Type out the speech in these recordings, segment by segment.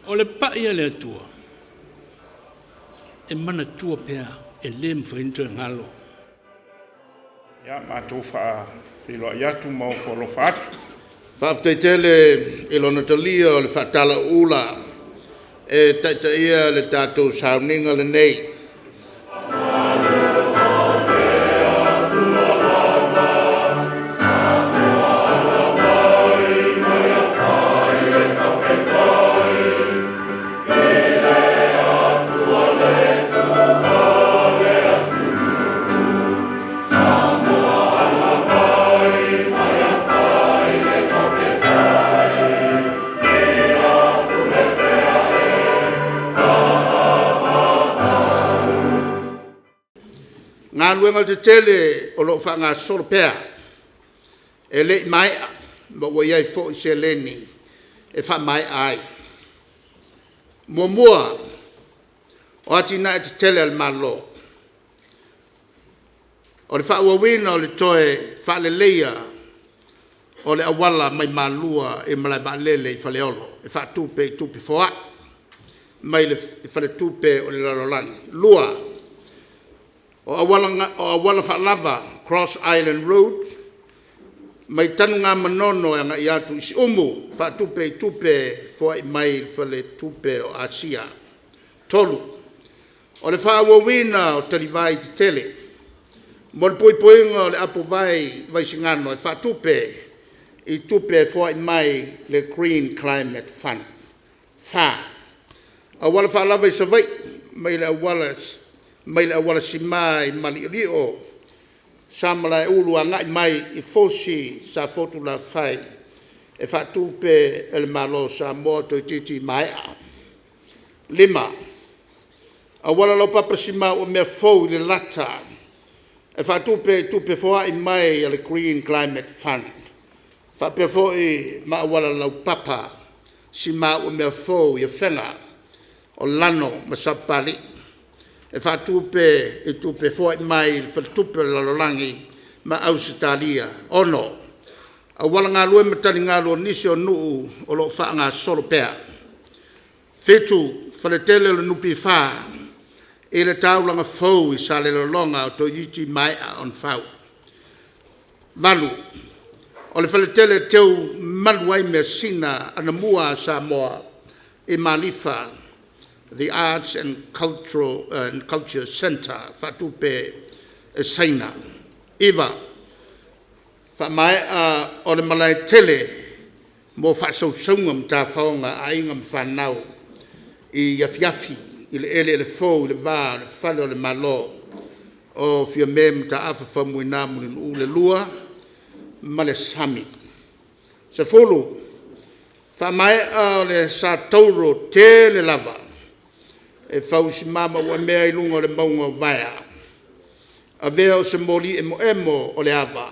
O le pai a le Atua, e manatua pea, e le mafai ona toe galo. Ia, matou faafeiloai atu ma ofo alofa atu. Faafetai tele i Lona talia o le faatalauula e taitaia le tatou sauniga lenei. Galuega tetele o lo o faagasolo pea, e le i maea ma ua i ai foi seleni e faamaea ai. Muamua, o atinae tetele a le Malo. O le faaauauina o le toe faaleleia o le auala mai Malua i le malaevaalele i Faleolo e faatupe i tupe foai mai le Faletupe o le Lalolagi. Lua, o auala faalava cross island road mai Tanugamanono e agai atu i Siumu, faatupe i tupe foai mai le Faletupe o Asia. Tolu, o le faaauauina o talivai tetele mo le puipuiga o le apovai i Vaisigano e faatupe i tupe foai mai le Green Climate Fund. Fa, auala faalava i Savaii mai le auala sima i Maliolio, Samalaeulu agai mai i Fusi Safotulafai e faatupe e le Malo o Samoa toeititi maea. Lima, auala laupapa sima mea fou i Lelata e faatupe i tupe foai mai a le Green Climate Fund faapea foi ma auala laupapa sima mea fou i Afega, o Lano ma Sapapalii e faatupe i tupe foai mai le Faletupe o le Lalolagi ma Ausetalia. 6. Auala galue ma taligalu o nisi o nuu o lo o faagasolo pea. 7. Faletele o le NPF i le taulaga fou i Salelologa toeititi maea ona fau. 8. O le faletele e teu malu ai measina anamua a Samoa i Malifa, The Arts and Culture Centre faatupe e Saina. 9. Faamaea o le malae tele mo faasausauga ma tafaoga a aiga ma fanau i Afiafi i le eleele fou i le va o le Fale o le Malo o Fiame Mataafa Faumuina Mulinuu II ma le sami. 10. Faamaea o le sa tauro tele lava e fau i sima ma uamea i luga o le mauga o Vaea, avea o se moli emoemo o le ava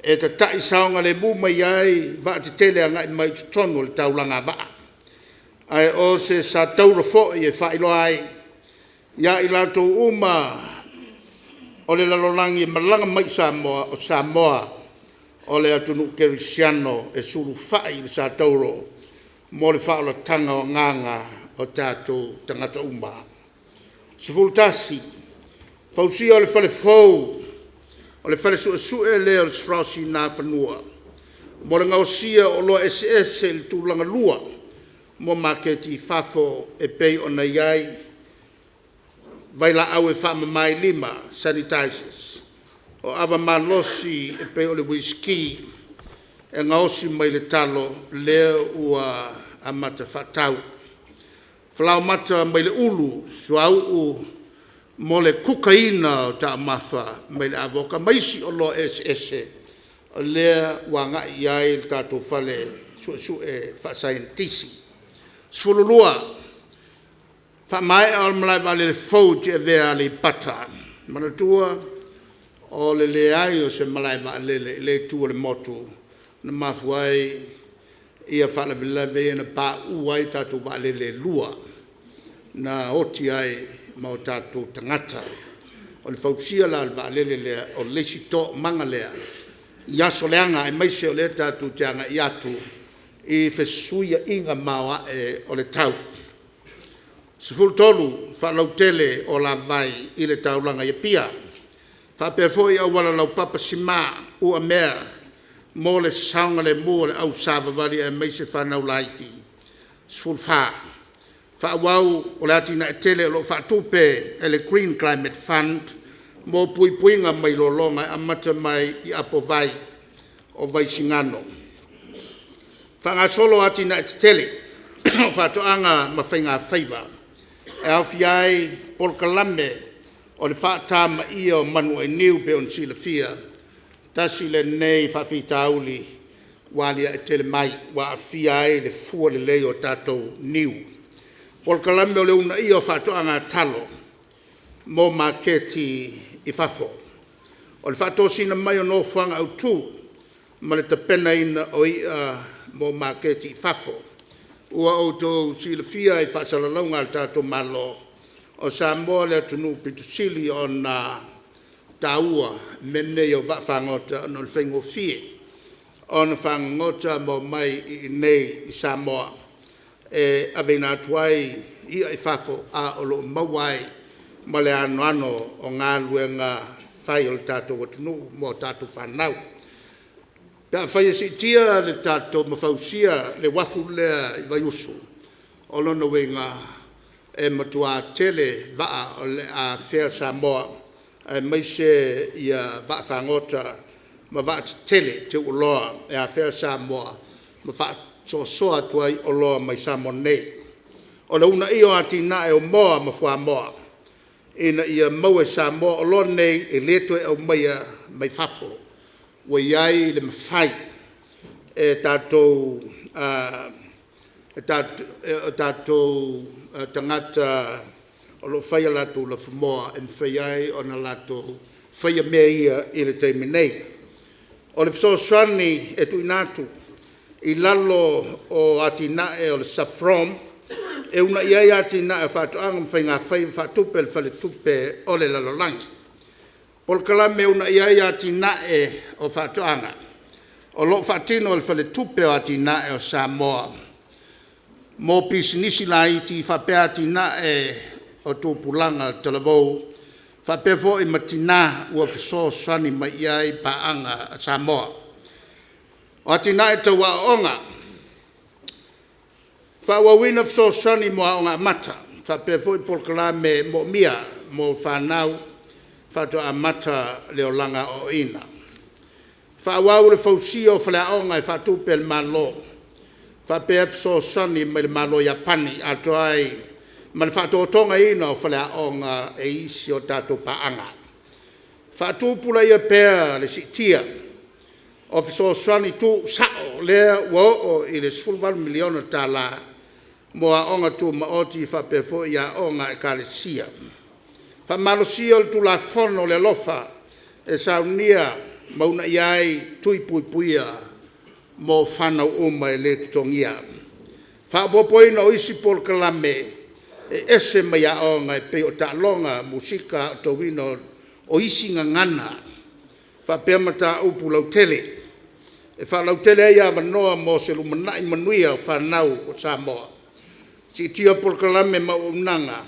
e tata'i saogalemu mai ai vaa tetele agai mai i totonu o le taulaga vaa. Ae o se sa tauro foi e faailoa ai ia i latou uma o le lalolagi e malaga mai i Samoa, o Samoa o le atunuu kerisiano e sulufai i le sa tauro mo le faaolataga o agaga o tatou tagata uma. 11. Fausia o le fale fou o le Fale Suesue lea o le SROS i Nafanua mo le gaosia o oloa eseese i le tulagalua mo maketi i fafo e pei ona i ai vailaau e faamama i lima (sanitizers), o ava malosi e pei o le uisiki e gaosi mai le talo lea ua amata faatau, falaoamata mai le ulu, suauu mo le kukaina o taumafa mai le avoka ma isi oloa eseese o lea ua agai i ai le tatou fale suesue faasaienitisi. 12. Faamaea o le malaevaalele fou i Tiavea Aleipata. Manatua o le leai o se malaevaalele i lea itu o le motu na mafua ai ia faalavelave ia na pauu ai tatou vaalele e lua na oti ai ma o tatou tagata. O le fausia la o le vaalele lea o le isi toomaga lea i aso leaga aemaise o lea tatou te agai atu i fesuiaiga maoae o le tau. 13. Faalautele o alavai i le taulaga i Apia faapea foi auala laupapa sima uamea mo le saogalemu o le au savavali aemaise fanau laiti. 14. Faaauau o le atinae tele o lo o faatupe e le Green Climate Fund mo puipuiga mai lologa e amata mai i apovai o Vaisigano. Faagasolo atinae tetele o faatoaga ma faigafaiva e aofia ai polokalame o le faatamaia o manuainiu e pei ona silafia, tasi lenei faafitauli ua alia'e tele mai ua aafia ai le fua lelei o tatou niu. Polokalame o le uunaia o faatoaga talo mo maketi i fafo. O le faatosina mai o nofoaga autu ma le tapenaina o i'a mo maketi i fafo. Ua outou silafia i faasalalauga a le tatou Malo, o Samoa le atunuu pito sili ona taua i mea nei o vaafagota ona o le faigofie ona fagogota ma omai i inei i Samoa e aveina atu ai i'a i fafo, a o lo o maua ai ma le anoano o galuega fai a le tatou atunuu mo a tatou fanau. Pe afai e siitia le tatou ma fausia le uafu lea i Vaiusu, o lona uiga e matua tele vaa o le a afea Samoa aemaise vaafagota ma vaa tetele teu oloa e afea Samoa ma faasoasoa atu ai oloa mai Samoa nei. O le uunaia o atinae o moa ma fuamoa ina ia maua e Samoa oloa nei e le toe aumaia mai fafo. Ua i ai le mafai e tatou tagata o lo o fai a latou lafumoā e mafai ai ona latou faia mea ia i le taimi nei. O le fesoasoani e tuuina atu i lalo o atinae o le SAFPROM,e uunaia ai atinae o faatoaga ma faigafaiva faatupe e le Faletupe o le Lalolagi. Polokalame e uunaia ai atinae o faatoaga o lo o faatino e le Faletupe o Atinae o Samoa mo pisinisi laiti faapea atinae o tupulaga talavou faapea foi ma tina ua fesoasoani mai i ai paaga a Samoa. O atinae tau aoaoga, faaauauina fesoasoani mo aoga amata faapea foi polokalame moomia mo fanau faatoa amata le olaga aoaoina. Faaauau le fausia o faleaoga e faatupe e le Malo faapea fesoasoani mai le Malo o Iapani atoa ai ma le faatotogaina o faleaoga e isi a tatou paaga. Faatupulaia pea le siitia o fesoasoani tuusao lea ua oo i le $18 miliona tala mo aoga tumaoti faapea foi aoga a Ekalesia. Faamalosia o le Tulafono o le Alofa e saunia ma uunaia ai tui puipuia mo fanau uma e le totogia. Faaopoopoina o isi polokalame e ese mai aoga e pei o taaloga, musika, aotauina o isi gagana faapea mataupu lautele e faalautele ai avanoa mo se lumanai manuia o fanau a Samoa. Siitia Polokalame ma Auaunaga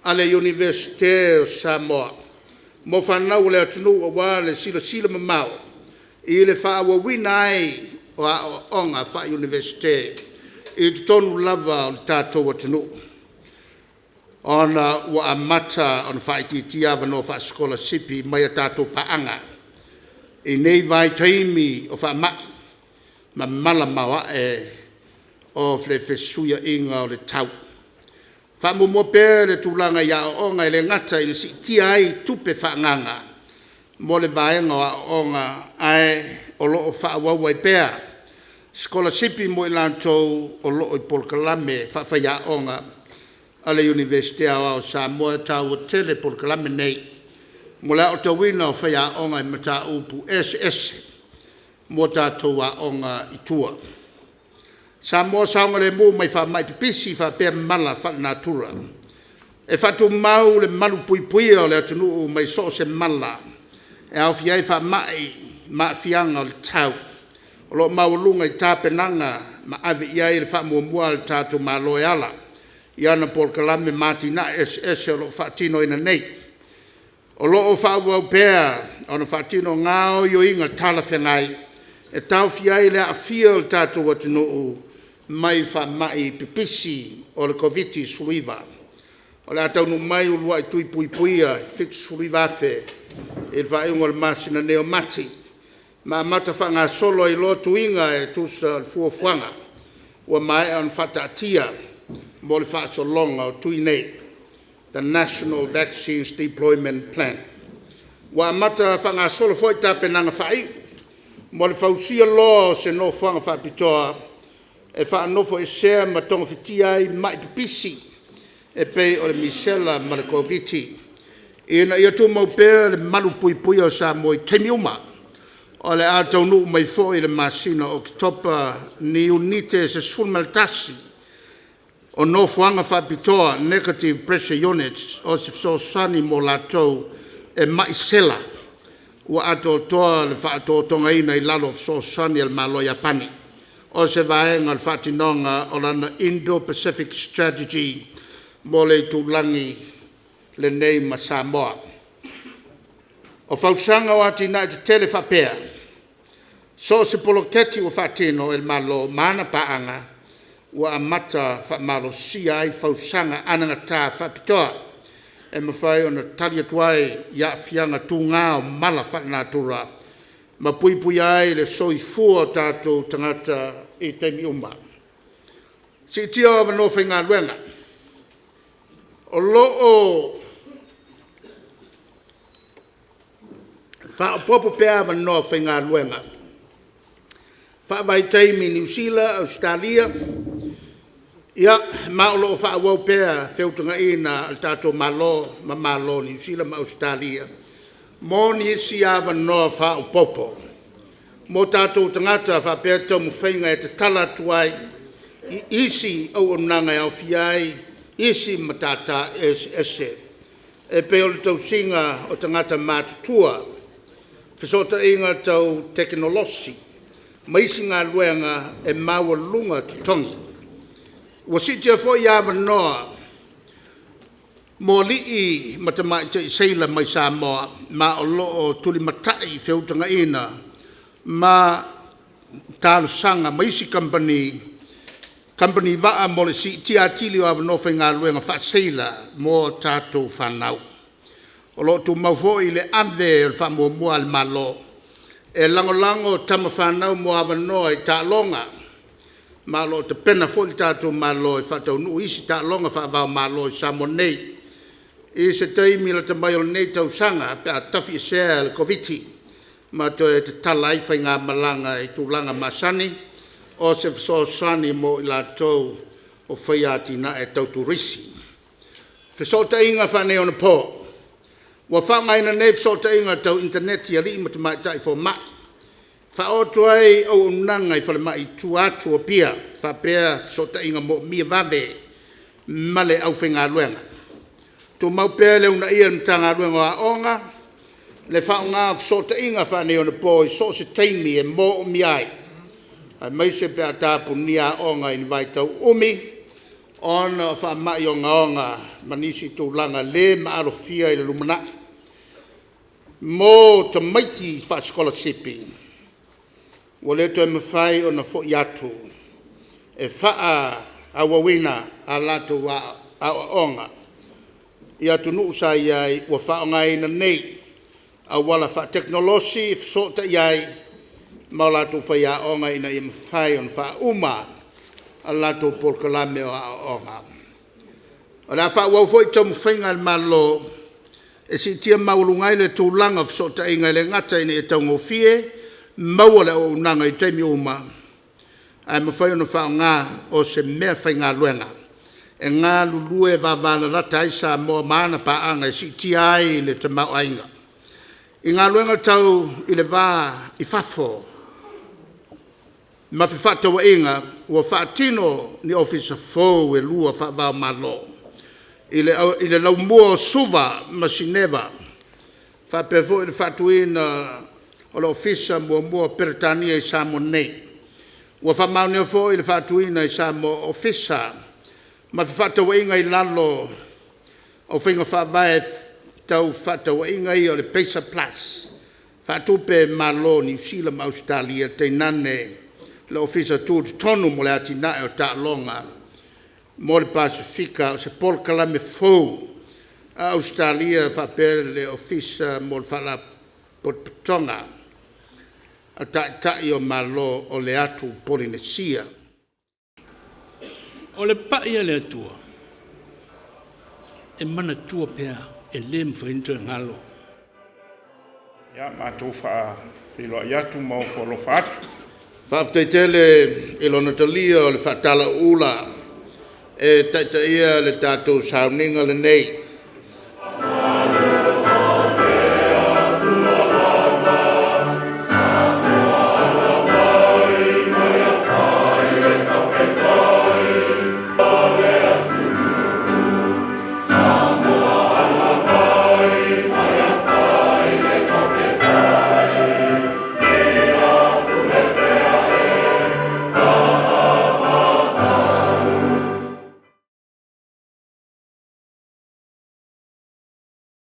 a le Iunivesite o Samoa mo fanau a le atunuu aua le silasila mamao i le faaauauina ai o aoaoga faa-Iunivesite i totonu lava o le tatou atunuu, ona ua amata ona faaitiitia avanoa faasikolasipi mai a tatou paaga i nei vaitaimi o faamai ma mala maoae o le fesuiaiga o le tau. Faamuamua pea le tulaga i aoaoga e le gata ina siitia ai tupe faaagaaga mo le vaega o aoaoga ae o lo o faaauau ai pea sikolasipi mo i latou o lo o i polokalame faafaiaoga a le Iunivesite Aoao o Samoa. E taua tele polokalame nei mo le aotauina o faiaoga i mataupu eseese mo tatou aoga i tua. Samoa saogalemu mai faamai pipisi faapea mala faalenatura. E faatumau le malupuipuia o le atunuu mai so o se mala e aofia ai faamai ma aafiaga o le tau. O lo o maualuga i tapenaga ma ave i ai le faamuamua a le tatou Malo e ala i ana polokalame ma atinae eseese o lo o faatinoina nei. O lo o faaauau pea ona faatino gaoioiga talafeagai e taofia ai le aafia o le tatou atunuu mai faamai pipisi o le Koviti-19. O le a taunuu mai uluai tui puipuia e 79,000 i le faaiuga o le masina nei o Mati ma amata faagasolo ai loa tuiga e tusa o le fuafuaga ua maea ona faataatia mo le faasologa o tui nei, the National Vaccine Deployment Plan. Ua amata faagasolo foi tapenaga faaiu mo le fausia loa o se nofoaga faapitoa e faanofoesea ma togafitia ai ma'i pipisi e pei o le Misela ma le Koviti, ina ia tumau pea le malupuipuia o Samoa i taimi uma. O le a taunuu mai foi i le masina o Oketopa ni iunite se 11 o nofoaga faapitoa, negative pressure units, o se fesoasoani mo latou e ma'i sela ua atoatoa le faatotogaina i lalo o fesoasoani a le Malo o Iapani, o se vaega o le faatinoga o lana Indo-Pacific Strategy mo le itulagi lenei ma Samoa. O fausiaga o atinae tetele faapea, so o se poloketi ua faatino e le Malo ma ana paaga, ua amata faamalosia ai fausiaga anagata faapitoa e mafai ona tali atu ai i aafiaga tuga o mala faalenatura ma puipuia ai le soifua o tatou tagata i taimi uma. Siitia o Avanoa Faigaluega. O lo o faaopoopo pea avanoa faigaluega faavaitaimi i Niu Sila, Ausetalia, ma o lo o faaauau pea feutagaiga a le tatou Malo ma Malo o Niu Sila ma Ausetalia mo nisi avanoa faaopoopo mo tatou tagata faapea taumafaiga e tatala atu ai i isi auaunaga e aofia ai isi matata eseese e pei o le tausiga o tagata matutua, fesootaiga tau tekonolosi ma isi galuega e maualuluga totogi. Ua siitia foi avanoa mo alii ma tamaitai seila mai Samoa ma o lo o tulimatai feutagaiga ma talosaga ma isi kamupani vaa mo le siitia atili o avanoa faigaluega faa-seila mo a tatou fanau. O lo o tumau foi le ave o le faamuamua a le Malo e lagolago tama fanau mo avanoa i taaloga, ma o lo o tapena foi le tatou Malo e faataunuu isi taaloga faava-o-Malo i Samoa nei i se taimi lata mai o lenei tausaga pe a tafiesea le Koviti ma toe tatala ai faigamalaga i tulaga masani. O se fesoasoani mo i latou o faia atinae tau turisi. Fesootaiga Faaneionapo. Ua faaaogaina nei fesootaiga tau initaneti e alii ma tamaitai foma'i, e faaoo atu ai auaunaga i falemai i tua atu o Apia faapea fesootaiga moomia vave ma le aufaigaluega. Tumau pea le uunaia e le Matagaluega o Aoga le faaaoga o fesootaiga faaneionapo i so o se taimi e moomia ai, aemaise pe a tapunia aoga i ni vaitau uumi ona o faamai ogaoga ma nisi tulaga le maalofia i le lumanai. Mo tamaiti faasikolasipi ua le toe mafai ona fo'i atu e fa'aauauina a latou a'oa'oga i atunuu sa i ai, ua faaaogaina nei auala faatekonolosi e fesootai ai ma o latou faiaoga ina ia mafai ona faauma a latou polokalame o aoaoga. O le a faaauau foi taumafaiga a le Malo e siitia maualuga ai le tulaga o fesootaiga e le gata ina ia taugofie maua le auaunaga i taimi uma ae mafai ona faaaoga o se meafaigaluega e galulue vavalalata ai Samoa ma ana paaga e siitia ai le tamaoaiga. I galuega tau i le va i fafo ma fefaatauaiga, ua faatino ni Ofisa fou e lua faava-o-Malo i le laumua o Suva ma Sineva, faapea foi le faatuina o le Ofisa muamua o Peretania i Samoa nei. Ua faamaonia foi le faatuina i Samoa o Ofisa ma Fefaatauaiga i lalo o faiga faavae tau fefaatauaiga ia o le PACER Plus, faatupe e Malo o Niu Sila ma Ausetalia, tainane le Ofisa Tutotonu mo le Atinae o Taaloga mo le Pasefika, o se polokalame fou a Ausetalia faapea le Ofisa mo le Faalapotopotoga a Taitai o Malo o le Atu Polenesia. O le pa'i a le Atua e manatua pea e lē mafai ona toe galo. Ia, matou faafeiloai atu ma ofo alofa atu. Faafetai tele i Lona talia o le faatalauula e taitaia le tatou sauniga lenei.